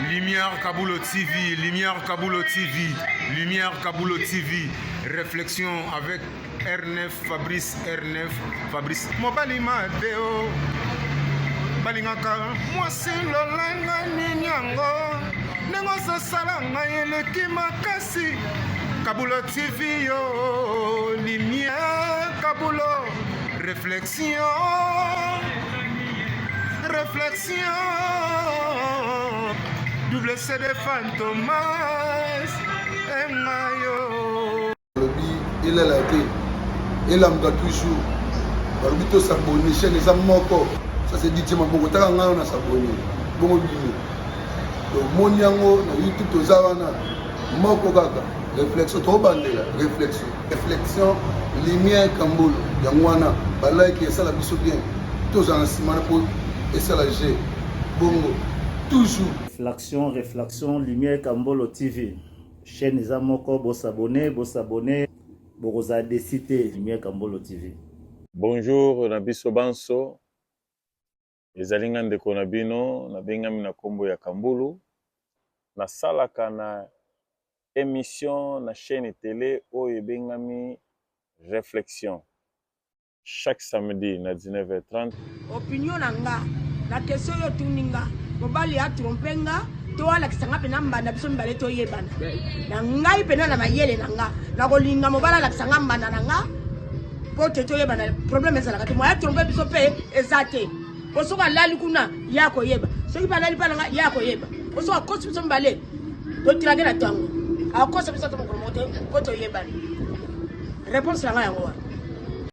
Lumière Kabulo TV, Lumière Kabulo TV, Lumière Kabulo TV, réflexion avec R9 Fabrice R9 Fabrice mobali mabe o balingaka mwasi lolanga nini yango ndenge ozosala ngai eleki makasi Kabulo TV yo Lumière Kabulo réflexion réflexion double CD Fantomas engayo balobi elala te elamuka toujours balobi tosabone chaîne eza moko ça c'est DJ maboko taka ngai na sabone bongo bino tomoni yango na youtube toza wana moko kaka réflexion tobandela réflexion réflexion lumière kambolo yango wana balike esala biso bien tozala na nsima na mpo esala g bongo toujours Réflexion, réflexion, Lumière Kambolo TV. Chaîne eza moko, bosabone, bosabone, bokozala déçu te. Lumière Kambolo TV. Bonjour na biso banso, ezali nga ndeko na bino, nabengami na kombo ya Kambulu. Nasalaka na emission na chaîne tele oyo ebengami Reflexion chaque samedi na 19h30. Opinion na nga na question oyo otuni nga, mobali a trompe nga to alakisa nga mpena mbanda biso mibale toyebana na ngai mpena na mayele na nga nakolinga mobali alakisa nga mbanda na nga mpo te toyebana problème ezalaka te moya trompe biso mpe eza te po soki alali kuna ye akoyeba soki mpe alali mpa na nga ye akoyeba po soki akosi biso mibale totirake na ntango akosa biso ata mokolo moko te mpo toyebani réponse na ngai yango wana.